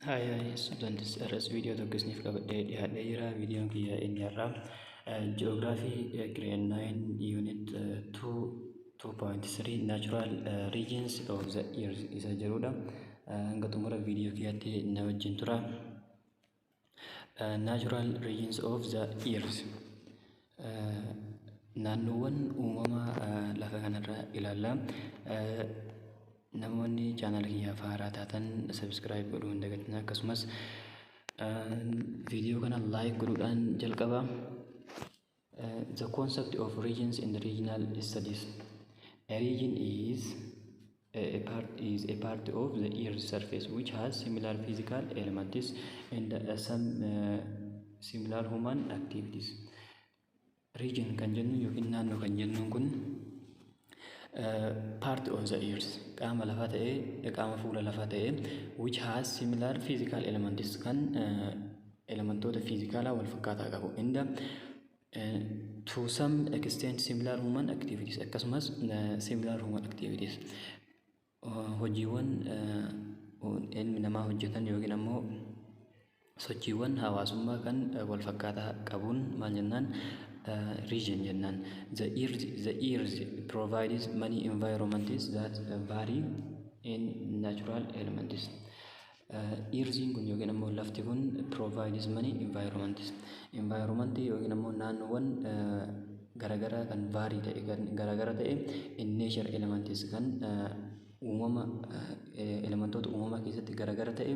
Hi, hi, students. Irras viidiyoo tokko isiniif qabadhee dhiyaadhee jira. Viidiyoon kiyya inni har'aa Geography Grade 9 Unit 2 2.3 Natural Regions of the Earth isa jedhudha. Hanga xumura viidiyoo kiyyaatti na wajjin tura. Natural Regions of the Earth. Naannoowwan uumamaa lafa kanarra ilaalla. Namoonni chaanala kiyyaaf haaraa taatan subscribe godhuu hin dagatinaa, akkasumas viidiyoo kana like godhuudhaan jalqaba. The concept of regions in the regional studies. A region is a part of the Earth's surface which has similar physical elements and some similar human activities. Region kan jennu yookiin naannoo kan jennuun kun part of the Earth, qaama lafaa ta'ee, qaama fuula lafaa ta'ee, which has similar physical elements, kan elementoota fiizikaalaa wal fakkaataa qabu, and to some extent similar human activities, akkasumas similar human activities, hojiiwwan ilmi namaa hojjetan yookiin ammoo sochiiwwan hawaasummaa kan wal fakkaataa qabuun maal jennaan? Region jennaan. The earth provides many environments that vary in natural elements. Earthiin kun yookiin ammoo lafti kun provides many environments. Environment yookiin ammoo naannoowwan garagaraa kan vary ta'e, kan garagara ta'e, in nature elements, kan uumama, elementoota uumamaa keessatti garagara ta'e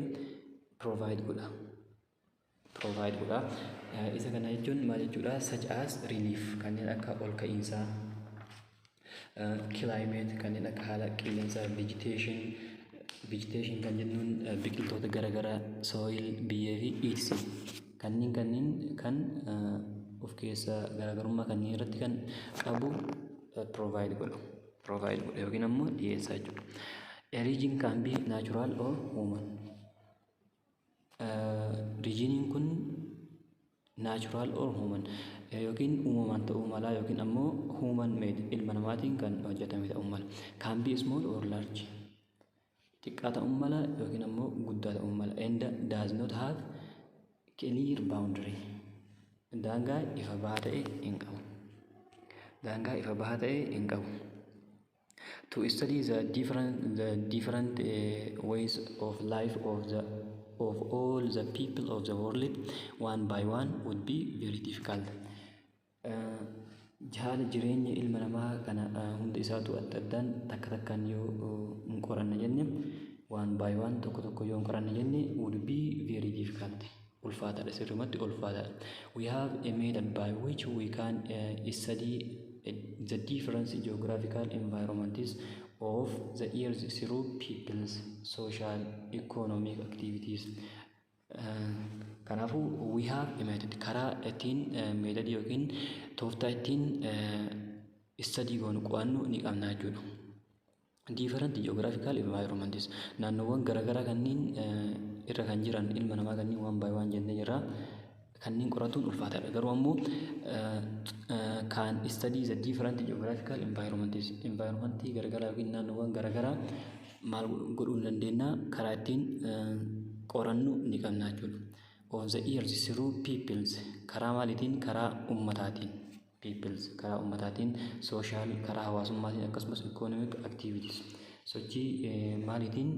provide godha. Provide godha. Isa kana jechuun maal jechuudha? Such as relief, kanneen akka ol ka'iinsaa, climate, kanneen akka haala qilleensaa, vegetation, vegetation kan jennuun biqiltoota garaagaraa, soil, biyyee fi etc. Kanneen kan of keessaa garaagarummaa kanneen irratti kan qabu provide godhu. Provide godhu yookiin ammoo dhiyeessaa jechuudha. A region can be natural or human. Regioniin kun natural or human, yookiin uumamaan ta'uu mala yookiin ammoo human made, ilma namaatiin kan hojjetame ta'uu mala. Can be small or large. Xiqqaa ta'uu mala yookiin ammoo guddaa ta'uu mala. And does not have clear boundary. Daangaa ifa bahaa ta'e hin qabu. Daangaa ifa bahaa ta'e hin qabu. To study the different ways of life of all the people of the world one by one would be very difficult. Haala jireenya ilma namaa kana hunda isaatu adda addaan takka takkaan yoo hin qoranna jenne, one by one, tokko tokko yoo hin qoranna jenne, would be very difficult. Ulfaataadha, sirrumatti ulfaataadha. We have a method by which we can study the different geographical environments of the Earth through people's social economic activities. Kanaafuu we have a method, karaa ittiin, method yookiin tooftaa ittiin study goonu, qo'annu ni qabna jechuudha. Different geographical environments, naannoowwan garaagaraa kanneen irra kan jiran ilma namaa kanneen one by one jennee jirra. Kanneen qoratuun ulfaataadha. Garuu ammoo kan study the different geographical environments, environmentii garaagaraa yookiin naannoowwan garaagaraa maal godhuu hin dandeenya? Karaa ittiin qorannu ni qabna jechuudha. Of the Earth through peoples, karaa maaliitiin? Karaa ummataatiin, peoples, karaa ummataatiin, social, karaa hawaasummaatiin, akkasumas economic activities, sochii maaliitiin,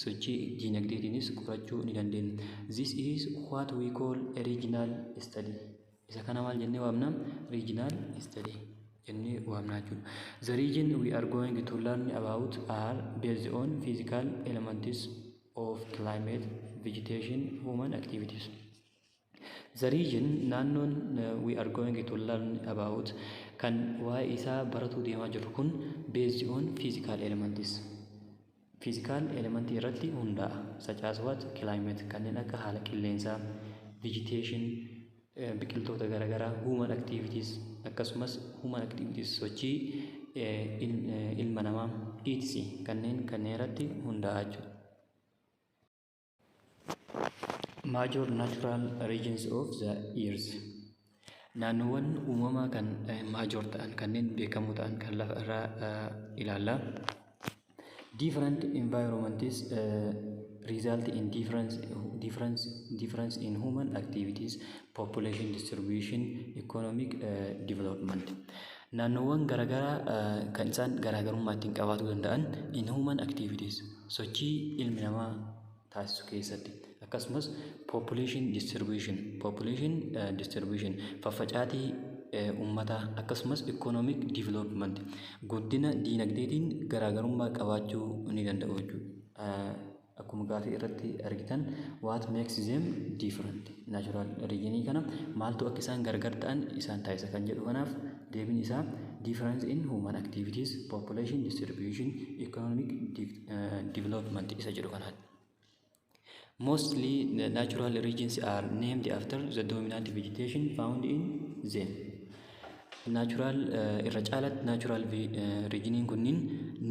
sochii diinagdeetiinis qorachuu ni dandeenya. This is what we call a regional study. Isa kana maal jennee waamna? Regional study jennee waamna jechuudha. The region we are going to learn about are based on physical elements of climate, vegetation, human activities. The region, naannoon, we are going to learn about, kan waa'ee isaa baratuu deemaa jirru kun, based on physical elements. Physical element irratti hundaa'a. Such as what? Climate, kanneen akka haala qilleensaa, vegetation, biqiltoota garaagaraa, human activities, akkasumas human activities, sochii ilma namaa, etc. Kanneen irratti hundaa'a jechuudha. Major natural regions of the Earth. Naannoowwan uumamaa kan major ta'an, kanneen beekamoo ta'an kan lafa irraa ilaalla. Different environments Result in difference in human activities, population distribution, economic development. Naannoowwan garaagaraa kan isaan garaagarummaa ittiin qabaatuu danda'an in human activities, sochii ilmi namaa taasisu keessatti, akkasumas population distribution, faffacaatii uummataa, akkasumas economic development, guddina diinagdeetiin garaagarummaa qabaachuu ni danda'u jechuudha. Akkuma gaafii irratti argitan, what makes them different, natural regionii kana maaltu akka isaan gargar ta'an isaan taasisa kan jedhu kanaaf deebiin isaa difference in human activities, population distribution, economic development isa jedhu kanaati. Mostly the natural regions are named after the dominant vegetation found in them. Natural irra caalatti natural regioniin kunniin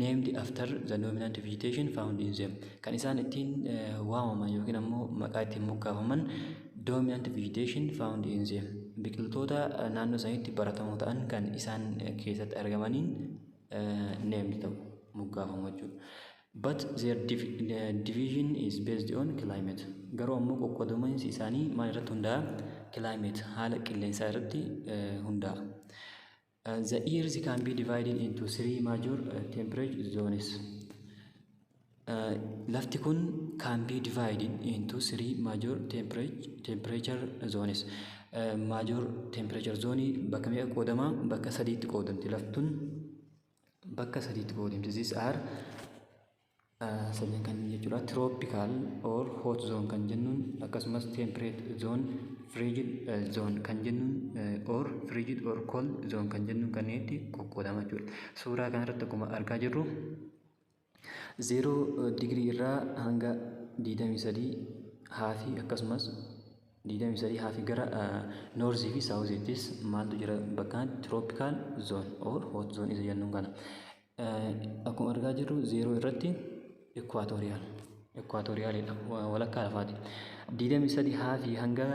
named after the dominant vegetation found in them. Kan isaan ittiin waamaman yookiin ammoo maqaa ittiin moggaafaman dominant vegetation found in them. Biqiltoota naannoo isaaniitti baratamoo ta'an kan isaan keessatti argamaniin named ta'u, moggaafamu jechuudha. But their division is based on climate. Garuu ammoo qoqqoodaminsi isaanii maal irratti hundaa'a? Climate, haala qilleensaa irratti hundaa'a. The earth can be divided into three major temperature zones. Lafti kun can be divided into three major temperature zones. Major temperature zone bakka meeqa qoodama? Bakka sadiitti qoodamti. Laftun bakka sadiitti qoodamti. These are sadan kan jechuudha. Tropical or hot zone kan jennuun, akkasumas temperate zone, frigid zone kan jennuun, or frigid or cold zone kan jennuun kanneetti qoqqoodama jechuudha. Suuraa kanarratti akkuma argaa jirru, 0 digirii irraa hanga 23.5, akkasumas 23.5 gara northii fi southiittis maaltu jira bakka kanatti? Tropical zone or hot zone isa jennuun kana. Akkuma argaa jirru, 0 irratti equatorialidha, walakkaa lafaati. 23.5 hanga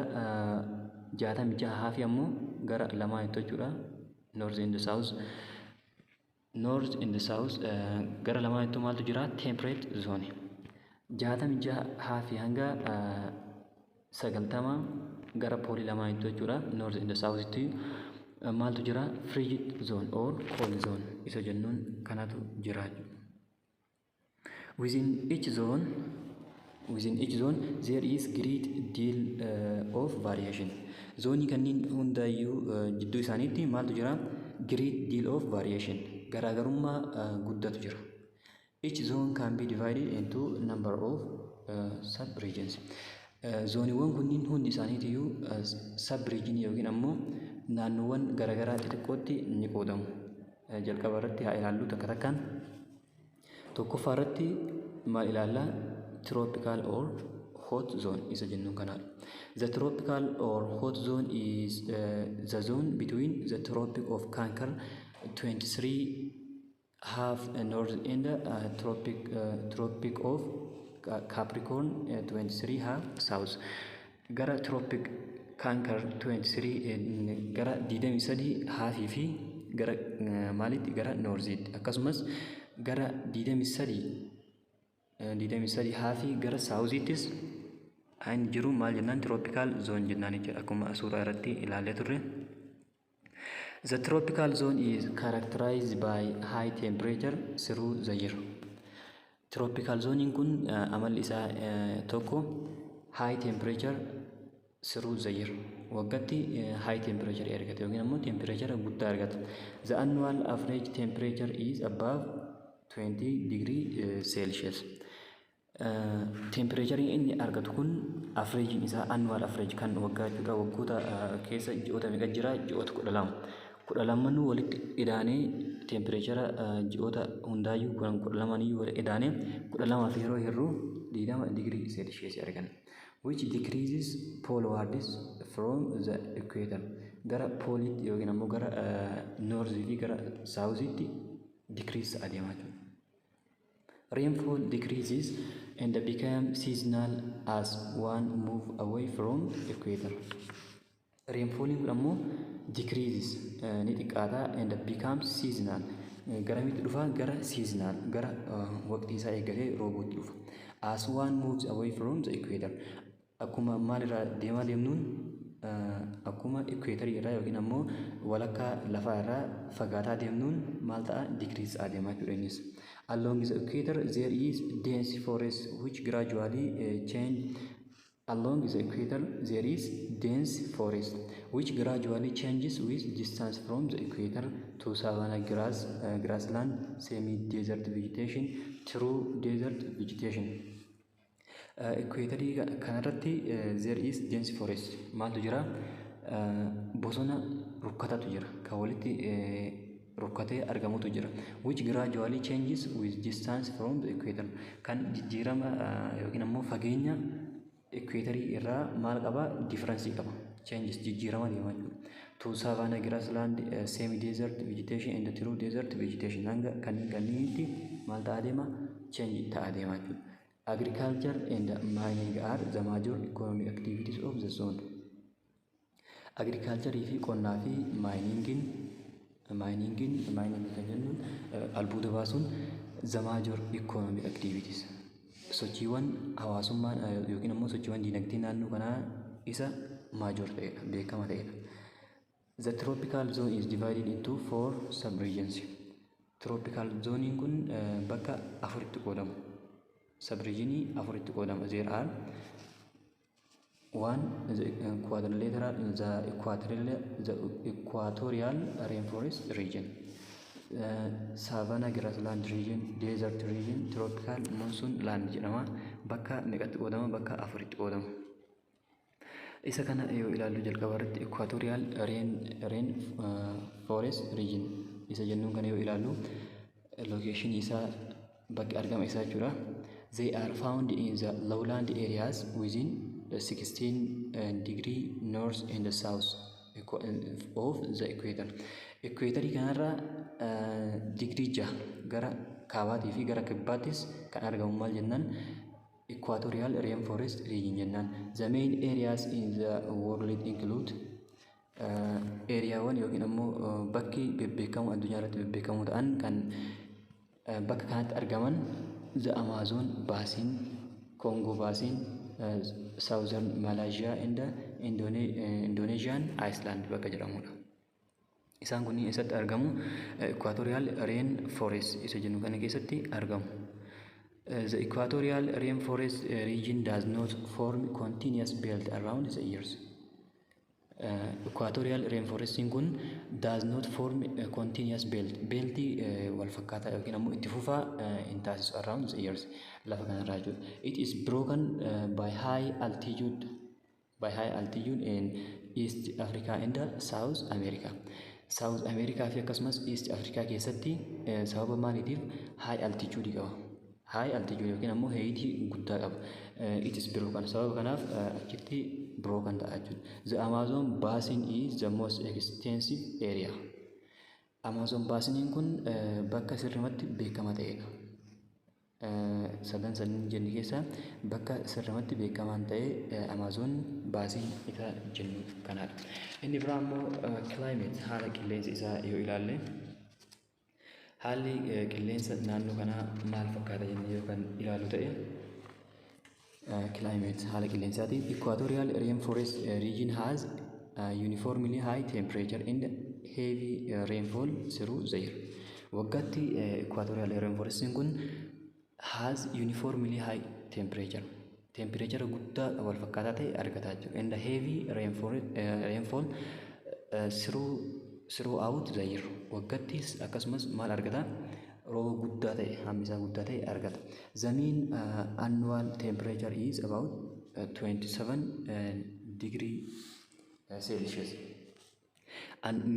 66.5 ammoo gara lamaanitti jechuudha. North and south, north and south gara lamaanittu maaltu jira? Temperate zone. 66.5 hanga 90 gara poolii lamaanittu jechuudha. North and southitti maaltu jira? Frigid zone or cold zone isa jennuun kanatu jira. Within each zone there is great deal of variation. Zoonii kanneen hundaayyuu jidduu isaaniitti maaltu jira? Great deal of variation, garaagarummaa guddatu jira. Each zone can be divided into number of sub regions. Zooniiwwan kunniin hundi isaaniitiyyuu sub region yookiin ammoo naannoowwan garaagaraa xixiqqootti ni qoodamu. Jalqaba irratti haa ilaallu takka takkaan. Tokkoffaa irratti maal ilaallaa? Tropical or hot zone isa jennuun kanaadha. The tropical or hot zone is the zone between the Tropic of Cancer 23.5 north and Tropic of Capricorn 23.5 south. Gara Tropic Cancer 23, gara 23.5 fi gara maalitti? Gara northiitti, akkasumas gara 23.5 gara southiittis inni jiru maal jennaan? Tropical zone jennaan jechuudha, akkuma suuraa irratti ilaallee turre. The tropical zone is characterized by high temperature through the year. Tropical zone kun amalli isaa tokko high temperature through the year. Waggaatti high temperature argata yookiin ammoo temperature guddaa argata. The annual average temperature is above 20 degree Celsius. Temperatureiin inni argatu kun averageiin isaa, annual average kan waggaa jechuudha. Waggoota keessa ji'oota meeqa jira? Ji'oota 12. 12nuu walitti idaanee, temperature ji'oota hundaayyuu 12niyyuu walitti idaanee, 12f yeroo hirruu 20 digirii seelsheesii arganna. Which decreases polewards from the equator. Gara pooliitti yookiin ammoo gara northii fi gara southiitti decrease adeemaa jiru. Rainfall decreases and become seasonal as one move away from equator. Rainfalliin kun ammoo decreases, ni xiqqaata, and becomes seasonal. Garamitti dhufa? Gara seasonal, gara waqtii isaa eeggatee roobuutti dhufa. As one moves away from the equator, akkuma maalirraa deemaa deemnuun, akkuma equatorii irraa yookiin ammoo walakkaa lafaa irraa fagaataa deemnuun maal ta'a? Decrease adeemaa jechuudha innis. Along the equator there is dense forest which gradually change. Along the equator there is dense forest which gradually changes with distance from the equator to savanna grassland, semi-desert vegetation, true desert vegetation. Equatorii kanarratti there is dense forest, maaltu jira? Bosona rukkatatu jira, kan walitti rukkatee argamutu jira. Which gradually changes with distance from the equator, kan jijjiirama yookiin ammoo fageenya equatorii irraa maal qaba? Difference qaba. Changes, jijjiirama deemaa jechuudha. To savanna grassland, semi desert vegetation and true desert vegetation, hanga kanneen kanneenitti maal ta'aa deema? Change ta'aa deema jechuudha. Agriculture and mining are the major economic activities of the zone. Agriculture fi qonnaa fi miningiin, mining kan jennuun albuuda baasuun, the major economic activities, sochiiwwan hawaasummaa yookiin ammoo sochiiwwan dinagdee naannoo kanaa isa major ta'edha, beekama ta'edha. The tropical zone is divided into four sub-regions. Tropical zone kun bakka afuritti qoodamu. Sub-regionii afuritti qoodama. There are one, the quadrilateral, the equatorial rainforest region, savanna grassland region, desert region, tropical monsoon land jedhama. Bakka meeqatti qoodama? Bakka afuritti qoodama. Isa kana yoo ilaallu, jalqaba irratti equatorial rain forest region isa jennuun kana yoo ilaallu, location isaa, bakki argama isaa jechuudha. They are found in the lowland areas within the 16 degree north and the south of the equator. Equatorii kanarra digirii 6 gara kaabaatii fi gara kibbaattis kan argamu maal jennaan? Equatorial rainforest region jennaan. The main areas in the world include, areaawwan yookiin ammoo bakki bebbeekamoo addunyaa irratti bebbeekamoo ta'an kan bakka kanatti argaman the Amazon Basin, Congo Basin, Southern Malaysia and Indonesian Island bakka jedhamudha. Isaan kunniin eessatti argamu? Equatorial rain forest isa jennu kana keessatti argamu. The equatorial rainforest region does not form continuous belt around the earth. Equatorial rainforestiin kun does not form a continuous belt, beltii wal fakkaataa yookiin ammoo itti fufaa hin taasisu around the earth, lafa kanarraa jechuudha. It is broken by high altitude in East Africa and South America. South America fi akkasumas East Africa keessatti sababa maaliitiif high altitude qaba? High altitude yookiin ammoo heightii guddaa qaba. It is broken, sababa kanaaf achitti broken ta'a jechuudha. The Amazon Basin is the most extensive area. Amazon Basiniin kun bakka sirrimatti beekama ta'edha. Sadan saniin jenne keessaa bakka sirrimatti beekamaan ta'e Amazon Basin isa jennu kanadha. Inni biraa immoo climate, haala qilleensa isaa yoo ilaalle, haalli qilleensa naannoo kanaa maal fakkaata jennee yoo kan ilaallu ta'e, climate, haala qilleensaatiin, equatorial rainforest region has uniformly high temperature and heavy rainfall through the year. Waggaatti equatorial rainforestiin kun has uniformly high temperature, temperature guddaa wal fakkaataa ta'e argataa jiru, and heavy rainfall throughout the year. Waggattis akkasumas maal argata? Rooba guddaa ta'e, hammi isaa guddaa ta'e argata. The mean annual temperature is about 27 degree Celsius.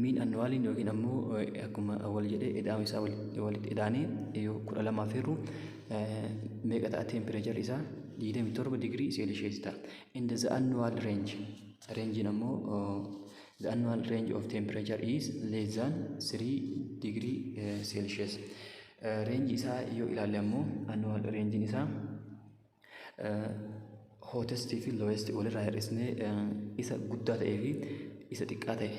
Mean annualiin yookiin ammoo akkuma wal jedhee ida'ama isaa walitti idaanee yoo 12f hirru meeqa ta'a? Temperature isaa 27 degree Celsius ta'a. In the annual range, rangeiin ammoo the annual range of temperature is less than 3 degree Celsius. Range isaa yoo ilaalle ammoo, annual rangein isaa hottest fi lowest walirraa hir'isnee, isa guddaa ta'ee fi isa xiqqaa ta'e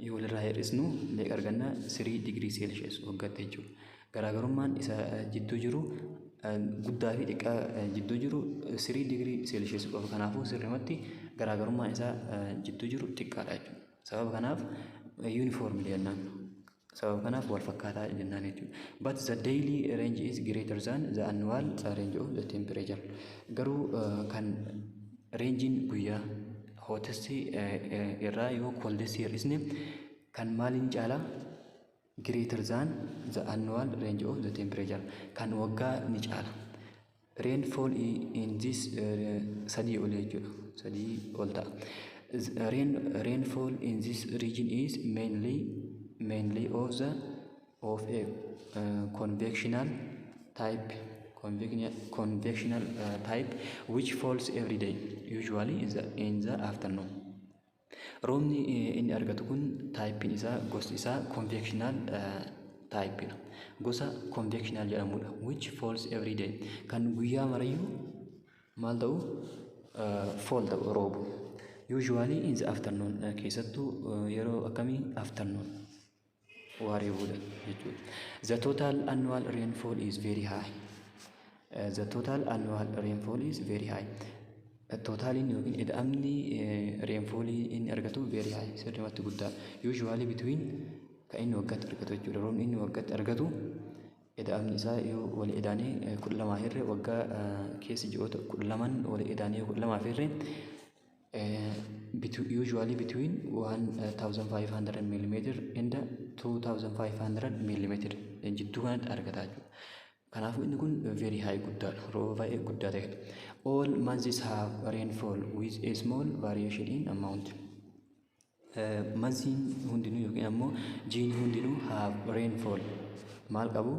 yoo walirraa hir'isnu meeqa arganna? 3 degree Celsius waggaatti jechuudha. Garaagarummaan isa jidduu jiru Guddaa fi xiqqaa jidduu jiru 3 digirii Celsius qofa. Kanaafuu sirrimatti garaagarummaan isaa jidduu jiru xiqqaadha jechuudha. Sababa kanaaf uniform jennaan. Sababa kanaaf wal fakkaataa jennaan jechuudha. But the daily range is greater than the annual range of the temperature. Garuu kan rangeiin guyyaa hottest irraa yoo coldest hir'isne kan maaliin caalaa? Greater than the annual range of the temperature, kan waggaa ni caala. Rainfall in this 3 ol jechuudha. 3 ol ta'a. Rainfall in this region is mainly of a convectional type convectional type which falls every day, usually in the afternoon. Roobni inni argatu kun typeiin isaa, gosti isaa convectional typeidha. Gosa convectional jedhamudha. Which falls every day. Kan guyyaa marayyuu maal ta'u? Fall ta'u, roobu. Usually in the afternoon, keessattuu yeroo akkamii? Afternoon, waaree booda jechuudha. The total annual rainfall is very high. The total annual rainfall is very high. Totaliin yookiin ida'amni rainfallii inni argatu very high, sirrimatti guddaa. Usually between, kan inni waggaatti argatu jechuudha. Roobni inni waggaatti argatu ida'amni isaa yoo walii idaanee 12 hirre, waggaa keessa ji'oota 12 walii idaanee 12 hirre, usually between 1500 millimeter and 2500 millimeter jidduu kanatti argata jechuudha. Kanaafuu inni kun very high, guddaadha. Rooba baay'ee guddaa ta'edha. All months have rainfall with a small variation in amount. Monthsiin hundinuu yookiin ammoo jiini hundinuu have rainfall, maal qabu?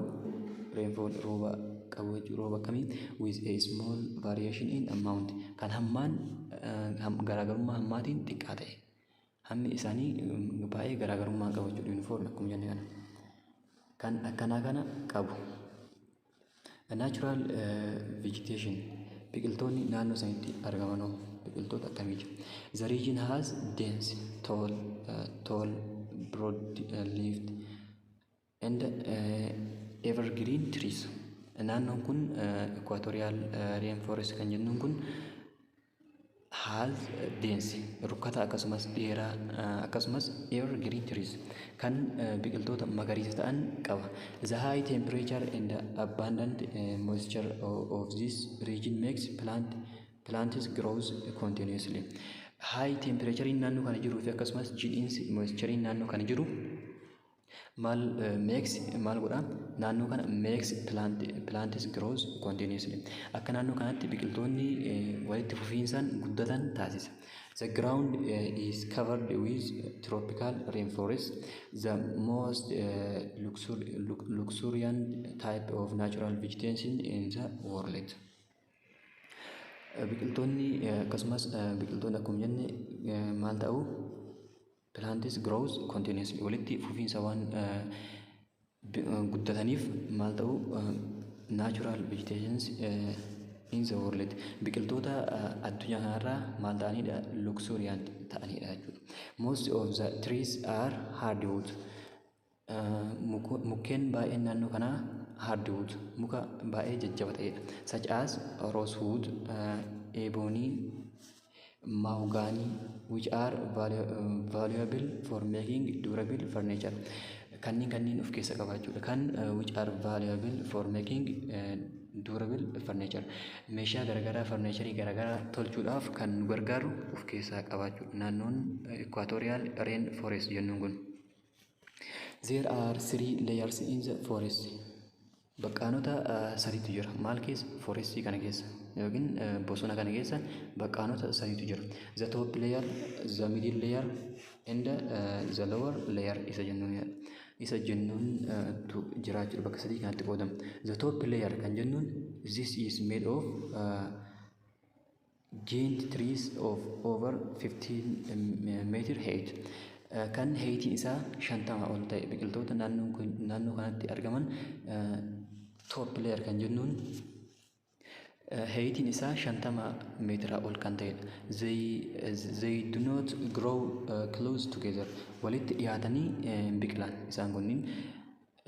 Rainfall, rooba qabu jechuudha. Rooba akkamii? With a small variation in amount, kan hammaan garaagarummaa hammaatiin xiqqaa ta'e. Hammi isaanii baay'ee garaagarummaa qabu jechuudha. Uniform akkuma jenne kana. Kan akkanaa kana qabu. Natural vegetation, biqiltoonni naannoo sanitti argaman biqiltoota akkamiiti? The region has dense, tall, broad leaved and evergreen trees. Naannoon kun equatorial rainforest kan jennuun kun has dense, rukkata, akkasumas dheeraa, akkasumas evergreen trees, kan biqiltoota magariisa ta'an qaba. The high temperature and abundant moisture of this region makes plants grows continuously. High temperature naannoo kana jiruu fi akkasumas jiidhinsi, moisture naannoo kana jiru maal makes, maal godha naannoo kana? Makes plants grows continuously, akka naannoo kanatti biqiltoonni walitti fufiinsaan guddatan taasisa. The ground is covered with tropical rainforest, the most luxuriant type of natural vegetation in the world. Biqiltoonni akkasumas biqiltoonni akkuma jenne maal ta'u? Plants grows continuously, walitti fufiinsa waan guddataniif maal ta'u? Natural vegetations in the world, biqiltoota addunyaa kanarraa maal ta'anidha? Luxuriant ta'anidha jechuudha. Most of the trees are hardwood. Mukkeen baay'een naannoo kanaa hardwood, muka baay'ee jajjaba ta'edha. Such as rosewood, ebony, mahogany, which are valuable for making durable furniture. Kanneen of keessa qaba jechuudha. Kan which are valuable for making durable furniture. Meeshaa garaagaraa, furnitureii garaagaraa tolchuudhaaf kan nu gargaaru of keessaa qaba jechuudha. Naannoon equatorial rain forest jennuun kun. There are three layers in the forest. Baqqaanota sadiitu jira. Maal keessa? Forestii kana keessa yookiin bosona kana keessa baqqaanota sadiitu jira. The top layer, the middle layer and the lower layer isa jennuun isa jennuun jira jechuudha. Bakka sadii kanatti qoodama. The top layer kan jennuun, this is made of giant trees of over 15 meter height. Kan heightiin isaa 50 ol ta'e, biqiltoota naannoo kanatti argaman top layer kan jennuun heightiin isaa 50 meetira ol kan ta'edha. They do not grow close together. Walitti dhiyaatanii biqilan isaan kunniin.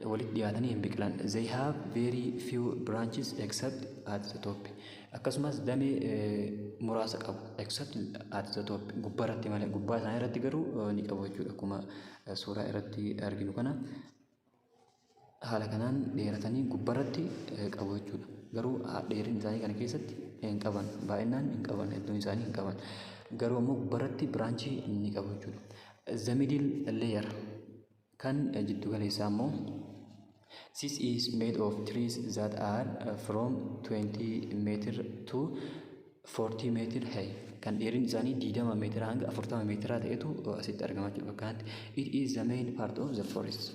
Walitti dhiyaatanii hin biqilan. They have very few branches except at the top. Akkasumas damee muraasa qabu, except at the top, gubbaa irratti malee. Gubbaa isaanii irratti garuu ni qabu jechuudha. Akkuma suuraa irratti arginu kana haala kanaan dheeratanii gubbaa irratti qabu jechuudha. Garuu dheerina isaanii kana keessatti hin qaban, baay'inaan hin qaban, hedduun isaanii hin qaban. Garuu ammoo gubbaa irratti branchii ni qabu jechuudha. The middle layer, kan jiddu galeessaa ammoo, this is made of trees that are from 20 meter to 40 meter high. Kan dheerinni isaanii 20 meetira hanga 40 meetira ta'etu asitti argama jechuudha bakka kanatti. It is the main part of the forest.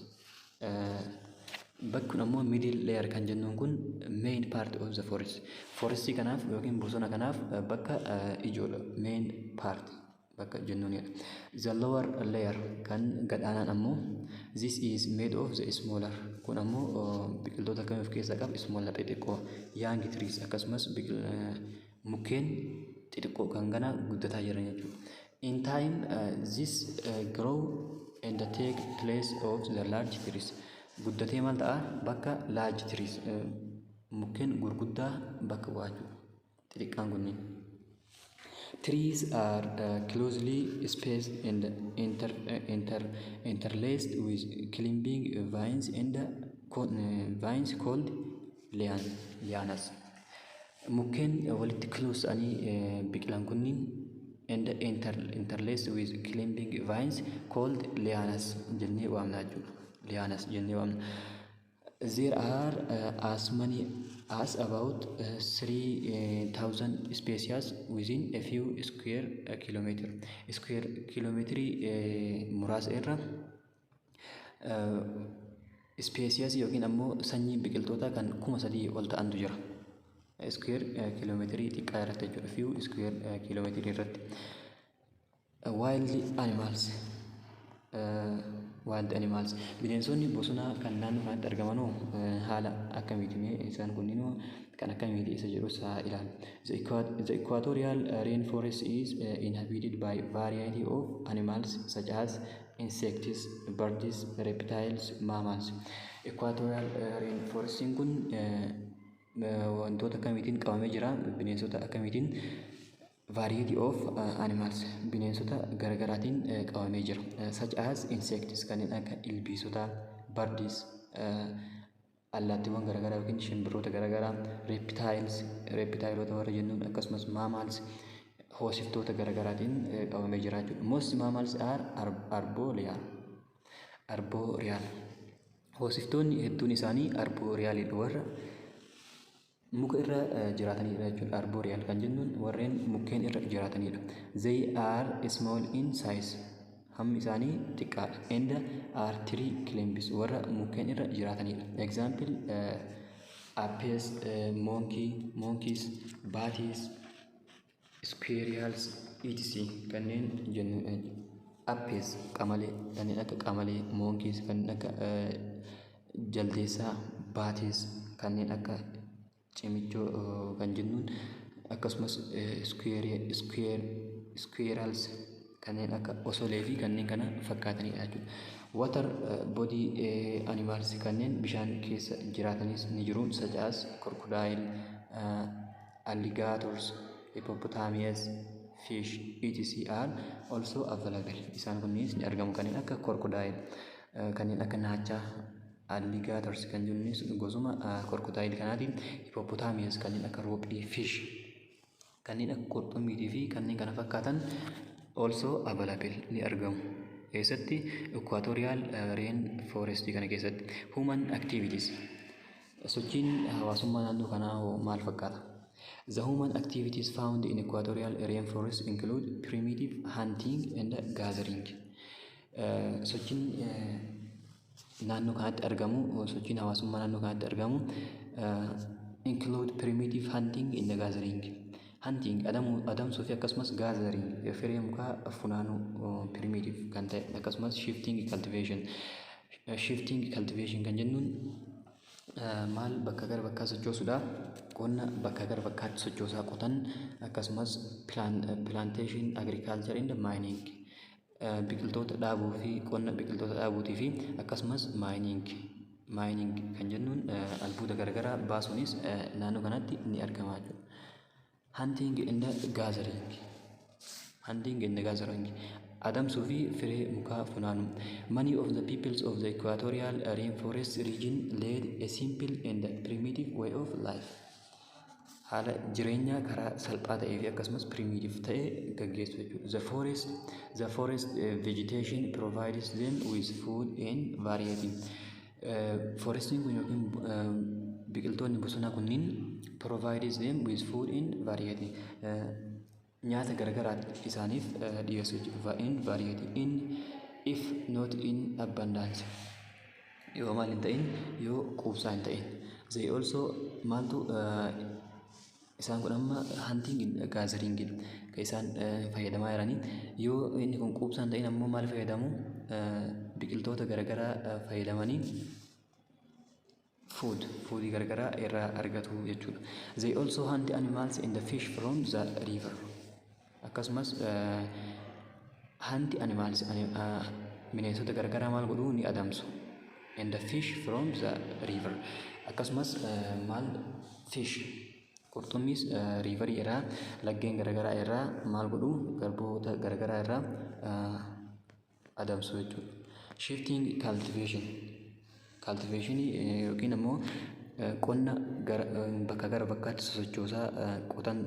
Bakki kun ammoo, middle layer kan jennuun kun, main part of the forest. Forestii kanaaf yookiin bosona kanaaf bakka ijoodha. Main part bakka jennuunidha. The lower layer, kan gadhaanaan ammoo, this is made of the smaller. Kun ammoo biqiltoota akkamii of keessaa qaba? Smaller, xixiqqoo, young trees, akkasumas mukkeen xixiqqoo kan ganaa guddataa jiran jechuudha. In time this grow and take place of the large trees. Guddatee maal ta'a? Bakka large trees, mukkeen gurguddaa bakka bu'aa jechuudha. Xixiqqaan kunniin. Trees are closely spaced and interlaced with climbing vines and vines called lianas. Mukkeen walitti close ta'anii biqilan kunniin and interlaced with climbing vines called lianas jennee waamna jechuudha. Lianas jennee waamna. There are as many as about 3000 species within a few square kilometer. Square kilomeetirii muraasa irra species yookiin ammoo sanyii biqiltoota kan 3000 ol ta'antu jira. Square kiiloomeetirii xiqqaa irratti jechuudha. Few square kiiloomeetirii irratti. Wild animals. Wild animals, bineensonni bosonaa kan naannoo kanatti argamanoo haala akkamiiti? Mee isaan kunniinuu kan akkamiiti isa jedhus haa ilaallu. The equatorial rainforest is inhabited by variety of animals such as insects, birds, reptiles, mammals. Equatorial rainforestiin kun wantoota akkamiitiin qabamee jira? Bineensota akkamiitiin? Variety of animals, bineensota garaagaraatiin qabamee jira. Such as insects, kanneen akka ilbiisota, birds, allaattiiwwan garaagaraa yookiin shimbirroota garaagaraa, reptiles, reptileota warra jennuun, akkasumas mammals, hoosiftoota garaagaraatiin qabamee jira jechuudha. Most mammals are arboreal. Arboreal. Hoosiftoonni hedduun isaanii arborealidha, warra muka irra jiraatanidha jechuudha. Arboreal kan jennuun warreen mukkeen irra jiraatanidha. They are small in size. Hammi isaanii xiqqaadha. And are tree climbers, warra mukkeen irra jiraatanidha. Example, apes, monkey, monkeys, bats, squirrels, etc. kanneen jennudha. Apes, qamalee, kanneen akka qamalee, monkeys, kanneen akka jaldeessaa, bats, kanneen akka cimichoo kan jennuun, akkasumas squirrels, kanneen akka osolee fi kanneen kana fakkaatanidha jechuudha. Water body animals, kanneen bishaan keessa jiraatanis ni jiru, such as crocodile, alligators, hippopotamus, fish, etc. are also available. Isaan kunniinis ni argamu, kanneen akka crocodile, kanneen akka naachaa, alligators kan jennunis gosuma crocodile kanaatiin, hippopotamus, kanneen akka roophii, fish, kanneen akka qurxummiitii fi kanneen kana fakkaatan also available, ni argamu. Keessatti equatorial rain forest kana keessatti. Human activities, sochiin hawaasummaa naannoo kanaa hoo maal fakkaata? The human activities found in equatorial rainforest include primitive hunting and gathering. Sochiin naannoo kanatti argamu, sochiin hawaasummaa naannoo kanatti argamu, include primitive hunting and gathering. Hunting, adamsuu fi akkasumas gathering, firee mukaa funaanuu, primitive kan ta'e, akkasumas shifting cultivation. Shifting cultivation kan jennuun maal? Bakka gara bakkaa sochoosuudha. Qonna bakka gara bakkaatti sochoosaa qotan, akkasumas plantation agriculture and mining, biqiltoota dhaabuu fi qonna biqiltoota dhaabuutii fi akkasumas mining, Mining kan jennuun albuuda garaagaraa baasuunis naannoo kanatti ni argama jechuudha. Hunting and gathering. Hunting and gathering. Adamsuu fi firee mukaa funaanuu. Many of the peoples of the equatorial rainforest region led a simple and primitive way of life. Haala jireenyaa karaa salphaa ta'ee fi akkasumas primitive ta'e gaggeessu jechuudha. The forest vegetation provides them with food in variety. Forestiin kun yookiin biqiltoonni bosonaa kunniin provides them with food in variety. Nyaata garagaraa isaaniif dhiyeessu jechuudha. In variety, in if not in abundance. Yoo maal hin ta'in, yoo quubsaa hin ta'in. They also maaltu isaan kun amma hunting, gathering kan isaan fayyadamaa jiranii. Yoo inni kun quubsaa hin ta'in ammoo maal fayyadamu? Biqiltoota garagaraa fayyadamanii foodii garagaraa irraa argatu jechuudha. They also hunt animals and the fish from the river. Akkasumas hunt animals, bineensota garagaraa maal godhuu? Ni adamsu. And the fish from the river. Akkasumas maal, fish, qurxummiis riverii irraa, laggeen garagaraa irraa maal godhuu? Garboota garagaraa irraa adamsu jechuudha. Shifting cultivation. Cultivationii yookiin ammoo qonna bakka gara bakkaatti sosochoosaa qotan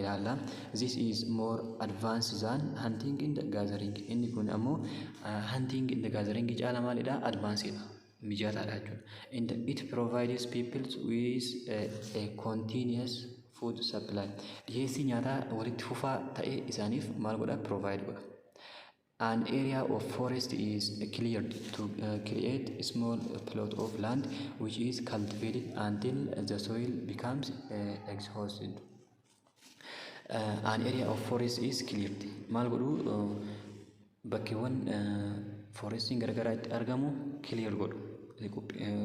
ilaalla. This is more advanced than hunting and gathering. Inni kun ammoo hunting and gathering caala maalidha? Advanced dha. Mijataadha jechuudha. And it provides people with a continuous food supply. Dhiyeessii nyaataa walitti fufaa ta'e isaaniif maal godha? Provide godha. An area of forest is cleared to create a small plot of land which is cultivated until the soil becomes exhausted. An area of forest is cleared. Maal godhu? Bakkeewwan forestiin garagaraa itti argamu clear godhu.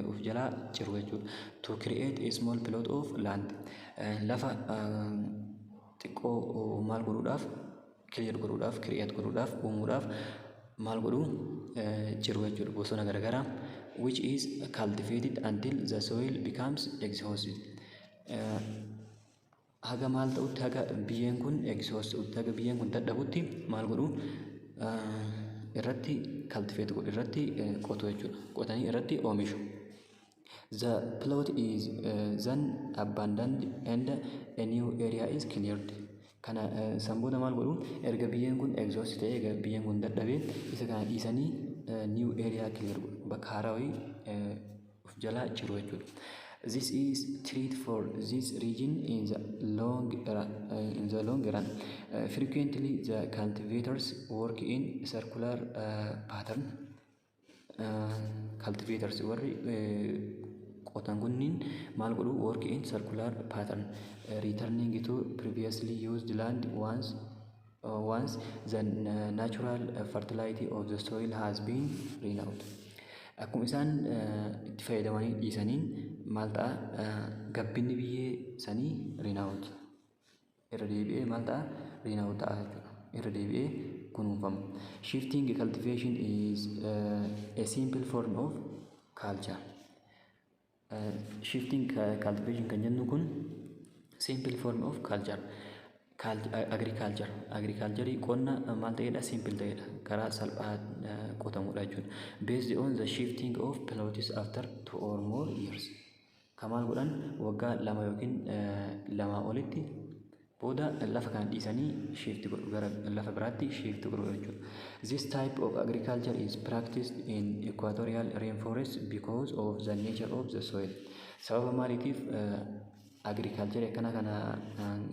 Of jalaa ciru jechuudha. To create a small plot of land. Lafa xiqqoo maal godhuudhaaf? Clear godhuudhaaf, create godhuudhaaf, uumuudhaaf maal godhu? Ciru jechuudha bosona garagaraa, which is cultivated until the soil becomes exhausted. Haga maal ta'utti? Haga biyyeen kun exhaust ta'utti, haga biyyeen kun dadhabutti maal godhu? Irratti cultivate godhu, irratti qotu jechuudha. Qotanii irratti oomishu. The plot is then abandoned and a new area is cleared. Kana san booda maal godhu? Erga biyyeen kun exhaust ta'ee, erga biyyeen kun dadhabee, isa kana dhiisanii new area clear godhu. Bakka haaraa wayii of jalaa ciru jechuudha. This is threat for this region in the long run. In the long run. Frequently the cultivators work in circular pattern. Cultivators warri qotan kunniin maal godhu? Work in circular pattern, returning to previously used land once the natural fertility of the soil has been renewed. Akkuma isaan itti fayyadamanii dhiisaniin maal ta'a? Gabbinni biyyee sanii renewed, irra deebi'ee maal ta'a? Renewed ta'a jechuudha. Irra deebi'ee kunuunfama. Shifting cultivation is a simple form of culture. Shifting cultivation kan jennu kun simple form of culture. Agriculture. Agriculture qonna maal ta'edha? Simple ta'edha. Karaa salphaa qotamudha jechuudha. Based on the shifting of plots after 2 or more years. Kamaal godhan? Waggaa 2 yookiin 2 olitti booda lafa kana dhiisanii shift godhu, gara lafa biraatti shift godhu jechuudha. This type of agriculture is practiced in equatorial rainforest because of the nature of the soil. Sababa maaliitiif agriculture akkana kana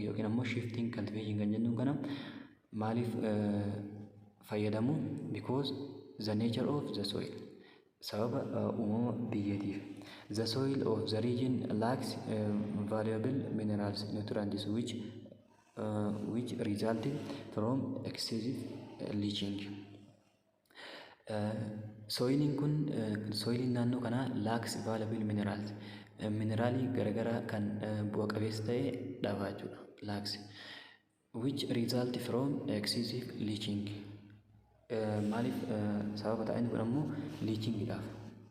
yookiin ammoo shifting cultivation kan jennuun kana maaliif fayyadamu? Because the nature of the soil. Sababa uumama biyyeetiif. The soil of the region lacks valuable minerals, nutrients which resulted from excessive leaching. Soiliin kun, soiliin naannoo kanaa lacks valuable minerals, mineraalii garagaraa kan bu'a qabeessa ta'e dhabaa jechuudha. Lacks which result from excessive leaching. Maaliif sababa ta'an kun ammoo leachingidhaaf.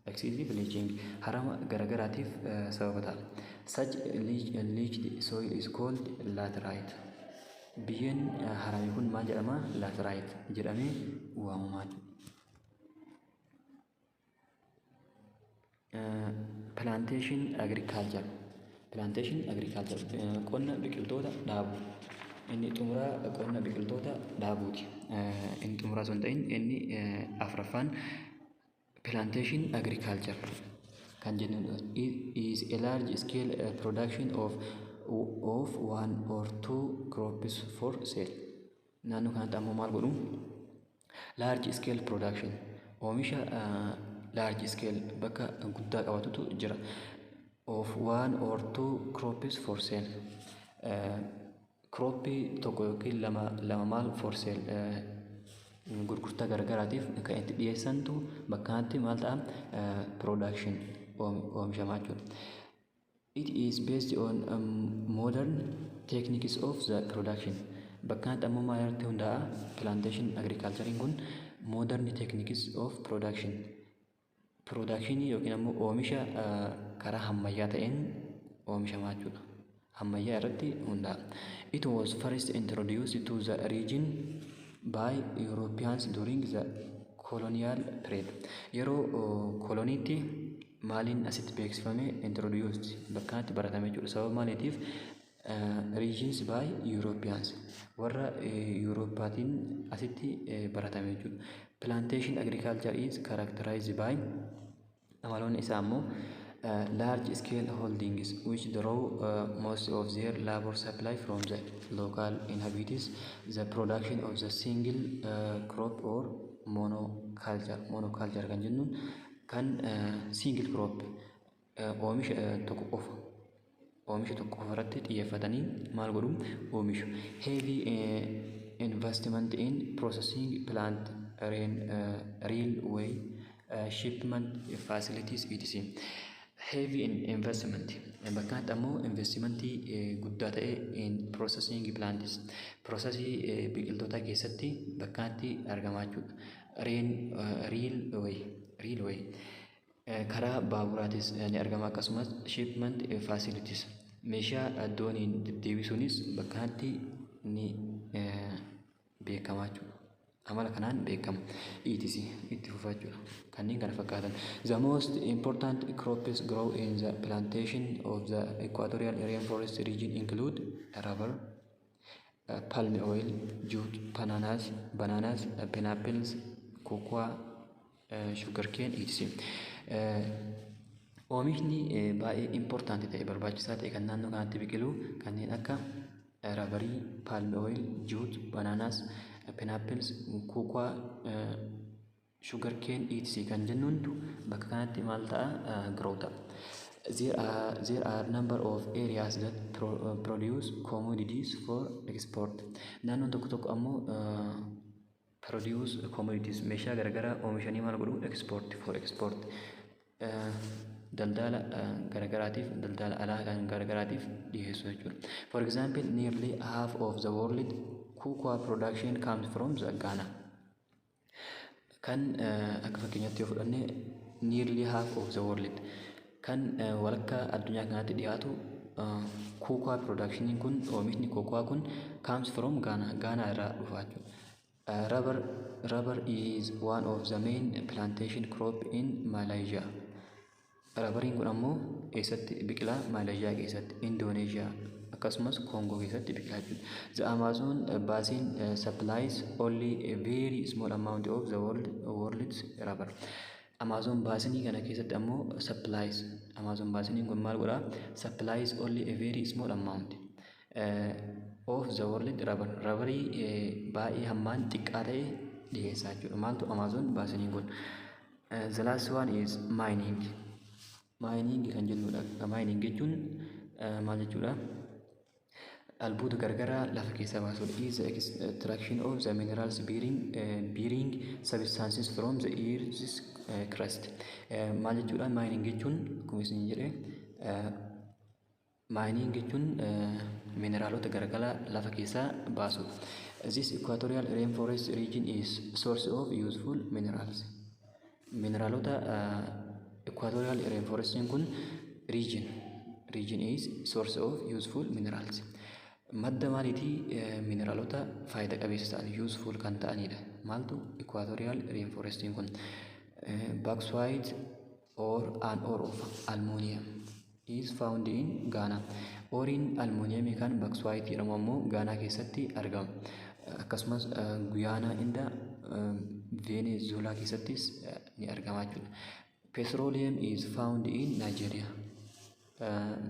Excessive leaching harama garagaraatiif sababa ta'a. Such leached soil is called laterite. Biyyeen harame kun maal jedhama? Laterite jedhamee waamama jechuudha. Plantation agriculture. Plantation agriculture, qonna biqiltoota dhaabu. Inni xumuraa qonna biqiltoota dhaabuuti. Inni xumuraa osoo hin ta'in inni afuraffaan plantation agriculture kan jennu is a large scale production of one or two crops for sale. Naannoo kanatti ammoo maal godhu? Large scale production, oomisha large scale bakka guddaa qabatutu jira. Of one or two crops for sale. Croppii tokko yookiin lama lama maal for sale, gurgurtaa garagaraatiif kan itti dhiyeessantu bakka kanatti maal ta'a? Production oomishamaa jechuudha. It is based on modern techniques of the production. Bakka kanatti ammoo maal irratti hundaa'a? Plantation agriculture kun modern techniques of production. Production yookiin ammoo oomisha karaa ammayyaa ta'een oomishamaa jechuudha. Ammayyaa irratti hundaa'a. It was first introduced to the region by Europeans during the colonial period. Yeroo koloniitti maaliin asitti beeksifame? Introduced, bakka kanatti baratame jechuudha. Sababa maaliitiif? Regions by Europeans, warra Eurooppaatiin asitti baratame jechuudha. Plantation agriculture is characterized by, amaloonni isaa ammoo, large scale holdings which draw most of their labor supply from the local inhabitants, the production of the single crop or monoculture. Monoculture kan jennuun kan single crop, oomisha tokko qofa, oomisha tokko qofa irratti xiyyeeffatanii maal godhu? Oomishu. Heavy investment in processing plant, railway, shipment facilities, etc. Heavy investment, bakka kanatti ammoo investimentii guddaa ta'e in processing plants, processii biqiltoota keessatti bakka kanatti argamaa jechuudha. Railway, karaa baaburaatis ni argama, akkasumas shipment facilities, meeshaa dooniin deddeebisuunis bakka kanatti ni beekamaa jechuudha. Amala kanaan beekama. Etc itti fufaa jechuudha. Kanneen kana fakkaatan. The most important crops grow in the plantation of the equatorial rainforest region include rubber, palm oil, jute, bananas, pineapples, cocoa, sugarcane, etc. Oomishni baay'ee important ta'e, barbaachisaa ta'e kan naannoo kanatti biqilu kanneen akka rubberii, palm oil, jute, bananas, pineapples, cocoa, sugarcane, etc kan jennuuntu bakka kanatti maal ta'a? Grow ta'a. There are number of areas that produce commodities for export. Naannoon tokko tokko ammoo produce commodities, meeshaa garaagaraa oomishanii maal godhu? Export, for export, daldala garagaraatiif, daldala alaa kan garagaraatiif dhiyeessu jechuudha. For example, nearly half of the world cocoa production comes from the Ghana. Kan akka fakkeenyaatti yoo fudhanne, nearly half of the world, kan walakkaa addunyaa kanaatti dhiyaatu cocoa production kun, oomishni cocoa kun comes from Ghana, Ghana irraa dhufa jechuudha. Rubber is one of the main plantation crop in Malaysia. Rubberiin kun ammoo eessatti biqilaa? Malaysia keessatti, Indonesia akkasumas Congo keessatti biqilaa jechuudha. The Amazon basin supplies only a very small amount of the world's rubber. Amazon basinii kana keessatti ammoo supplies, Amazon basiniin kun maal godhaa? Supplies only a very small amount of the world rubber. Rubberii baay'ee hammaan xiqqaa ta'e dhiyeessaa jechuudha. Maaltu? Amazon basiniin kun. The last one is mining. Mining kan jennudha. Mining jechuun maal jechuudha? Albuuda garagaraa lafa keessaa baasuudha. Is the extraction of the minerals bearing substances from the earth's crust. Maal jechuudha? Mining jechuun akkuma isin jedhe, mining jechuun mineraalota garagaraa lafa keessaa baasuudha. This equatorial rainforest region is source of useful minerals. Mineraalota Equatorial rainforestiin kun region is source of useful minerals. Madda maaliitii? Mineraalota faayida qabeessa ta'an, useful kan ta'anidha. Maaltu equatorial rainforestiin kun? Bauxite or an ore of aluminium is found in Ghana. Oreiin aluminiumii kan bauxite jedhamu ammoo Gaanaa keessatti argama. Akkasumas Guyaanaa and Venezuelaa keessattis ni argama jechuudha. Petroleum is found in Nigeria,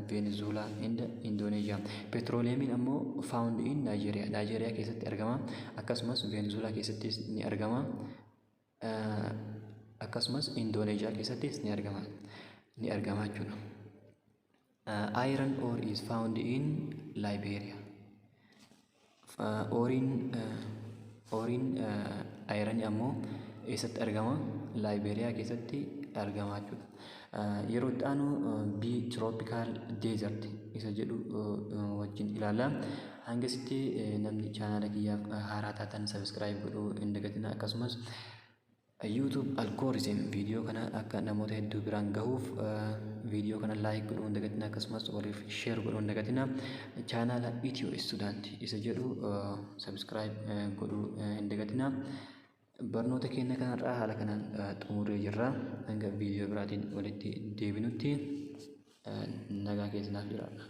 Venezuela and Indonesia. Petroleumiin ammoo found in Nigeria. Nigeria keessatti argama. Akkasumas Venezuela keessattis ni argama. Akkasumas Indonesia keessattis ni argama. Ni argama jechuudha. Iron ore is found in Liberia. Oreiin iron ammoo eessatti argama? Liberia keessatti argama jechuudha. Yeroo itti aanu B tropical desert isa jedhu wajjin ilaalla. Hangasitti namni chaanaala kiyyaaf haaraa taatan subscribe godhuu hin dagatinaa. Akkasumas YouTube algorithm viidiyoo kana akka namoota hedduu biraan gahuuf viidiyoo kana like godhuu hin dagatinaa, akkasumas waliif share godhuu hin dagatinaa. Chaanaala Ethio Student isa jedhu subscribe godhuu hin dagatinaa. Barnoota keenya kanarraa haala kanaan xumurree jirra. Hanga viidiyoo biraatiin walitti deebinutti nagaa keessanaaf jiraadha.